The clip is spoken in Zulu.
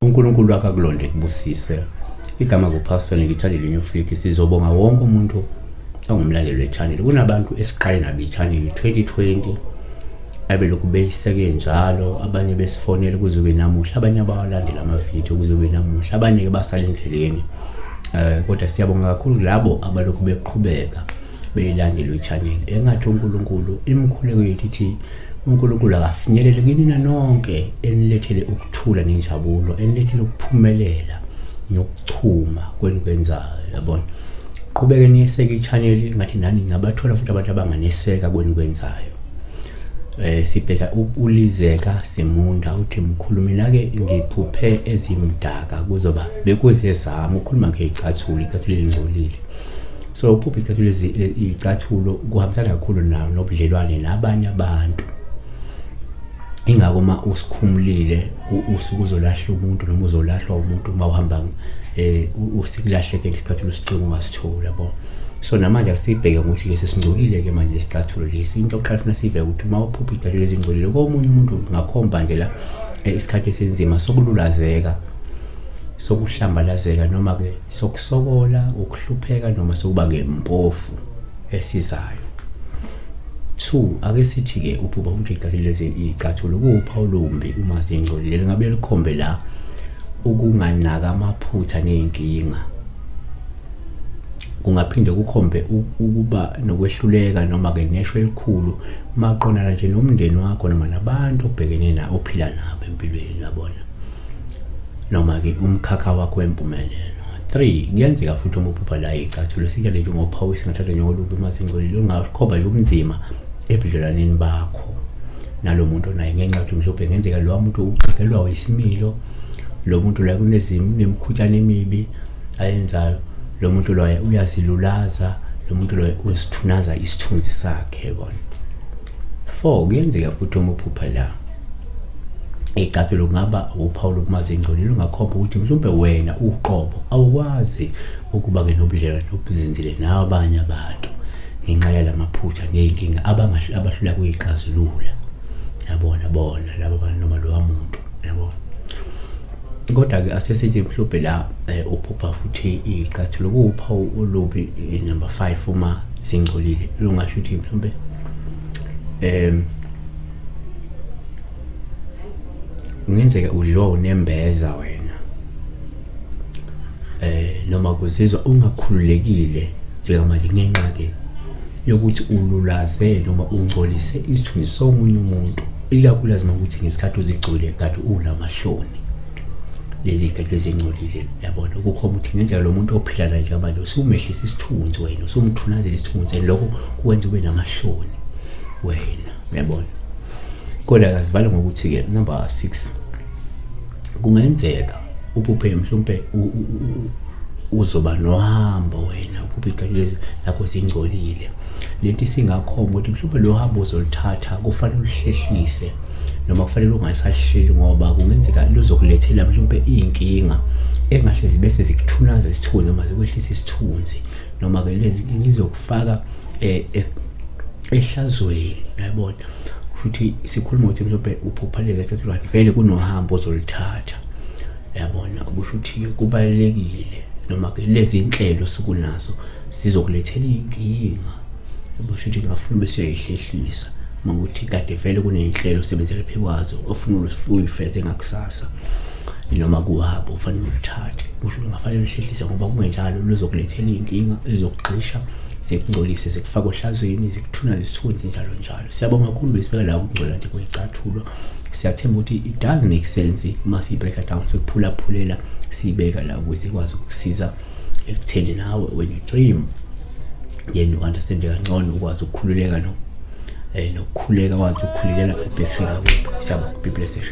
UNkulunkulu akakulonde kubusise. Igama kuPastor ngithanda linye ufiki sizobonga wonke umuntu ongumlandeli we-channel. Kunabantu esiqale nabo i-channel 2020 abelokhu beyiseke njalo, abanye besifonela kuze kube namuhla, abanye abawalandela amavidiyo kuze kube namuhla, abanye-ke basala endleleni. Kodwa siyabonga kakhulu labo abalokhu beqhubeka beyilandela i-channel. Engathi uNkulunkulu imikhuleko yethu ithi uNkulunkulu akafinyelele kinina nonke, enilethele ukuthula nenjabulo, enilethele ukuphumelela nokuchuma kwenikwenzayo, yabona. Qhubeke niyeseke i-channel, ngathi nani ningabathola futhi abantu abanganeseka kwenikwenzayo. Sibheka uLizeka Simunda uthi mkhulu mina-ke ngiphuphe ezimdaka kuzoba bekuzezami, ukhuluma ngey'cathulo, iy'cathulo ey'ngcolile. So uphupha iy'cathulo iy'cathulo kuhambisana kakhulu nobudlelwane nabanye abantu. Ingakho uma usikhumulile usuke uzolahla umuntu noma uzolahlwa umuntu uma uhamba usikulahlekele isicathulo usicima ungasitholi, yabo. So namanje asibheke ukuthi-ke sesingcolile-ke manje lesicathulo lesi. Into yokuqala funa siyibheke ukuthi uma uphupha iy'cathulo ezingcolile komunye umuntu ungakhomba nje la isikhathi esinzima sokululazeka, sokuhlambalazeka noma-ke sokusokola, ukuhlupheka noma sokuba-ke mpofu esizayo. Two, ake sithi-ke uphupha futhi iy'cathulo lezi iy'cathulo kuwuphawu olumbi uma zingcolile, lingabe likhombe la ukunganaka amaphutha ney'nkinga. Kungaphinde kukhombe ukuba nokwehluleka noma-ke neshwa elikhulu maqondana nje nomndeni wakho noma nabantu obhekene nabo ophila nabo empilweni, yabona, noma-ke umkhakha wakho wempumelelo. Three, kuyenzeka futhi uma uphupha la iy'cathulo sithathe njengophawu singathatha njengolubi uma singcolile, lungakhomba nje ubunzima ebudlelwaneni bakho nalo muntu onaye, ngenxa yokuthi mhlawumbe kungenzeka lowa muntu uxegelwa isimilo, lo muntu la kunemikhutshana emibi ayenzayo, lo muntu loyo uyazilulaza, lo muntu loyo uzithunaza isithunzi sakhe, yabona. Four, kuyenzeka futhi uma uphupha la iy'cathulo kungaba uphawu lokuba zingcolile, lungakhomba ukuthi mhlawumbe wena uqobo awukwazi ukuba-ke nobudlelwane obuzinzile nabanye abantu ngenxa yalamaphutha ney'nkinga abahluleka kuyixazulula, yabona bona laba bantu noma lowa muntu, yabona. Kodwa-ke asesithi mhlawumbe la uphupha futhi iy'cathulo kuwuphawu olubi number 5 uma zingcolile, lungasho ukuthi mhlawumbe kungenzeka udliwa unembeza wena, noma kuzizwa ungakhululekile njengamanje ngenxa-ke yokuthi ululaze noma ungcolise isithunzi somunye umuntu, ikakhulukazi uma kuthi ngesikhathi uzigcwele kade unamahloni. Lezi y'cathulo ezingcolile, yabona, kukhomba ukuthi kungenzeka lo muntu ophila naye njengamanje usumehlisa isithunzi wena, usumthunazela isithunzi and lokho kuwenza ube namahloni wena, uyabona. Kodwa asivale ngokuthi-ke number 6, kungenzeka uphuphe mhlawumbe uzoba nohambo wena, uphuphe iy'cathulo lezi zakho zingcolile. Lento isingakhomba ukuthi mhlawumbe lo hambo ozoluthatha kufanele uluhlehlise noma kufanele ungasahleli ngoba kungenzeka luzokulethela mhlawumbe iy'nkinga engahle zibe sezikuthunaza isithunzi noma zikwehlisa isithunzi, noma-ke lezi nkinga izokufaka ehlazweni, uyabona. Futhi sikhuluma ukuthi mhlawumbe uphupha lezi ecathulo vele kunohambo ozoluthatha, uyabona. Kusho ukuthi kubalulekile noma-ke lezi nhlelo osukunazo zizokulethela iy'nkinga, kusho ukuthi ngingafuna bese uyayihlehlisa uma kuthi kade vele kuney'nhlelo osebenzela phezu kwazo ofuna uyifeze ngakusasa noma kuhabo ufanele uluthathe, kusho ukuthi ungafanele uhlehlise ngoba kungenjalo luzokulethela iy'nkinga ezizokugxisha, zikungcolise, zikufake ohlazweni, zikuthunaze isithunzi njalo njalo. Siyabonga kakhulu besibeka la ukungcola nje kwey'cathulo. Siyathemba ukuthi it does make sense uma siyi-break down, sikuphulaphulela siyibeka la ukuze ikwazi ukukusiza ekutheni nawe when you dream then you understand kangcono, ukwazi ukukhululeka no nokukhuleka, kwazi ukukhulekela ubhekisela kuphi. Siyabonga, be blessed.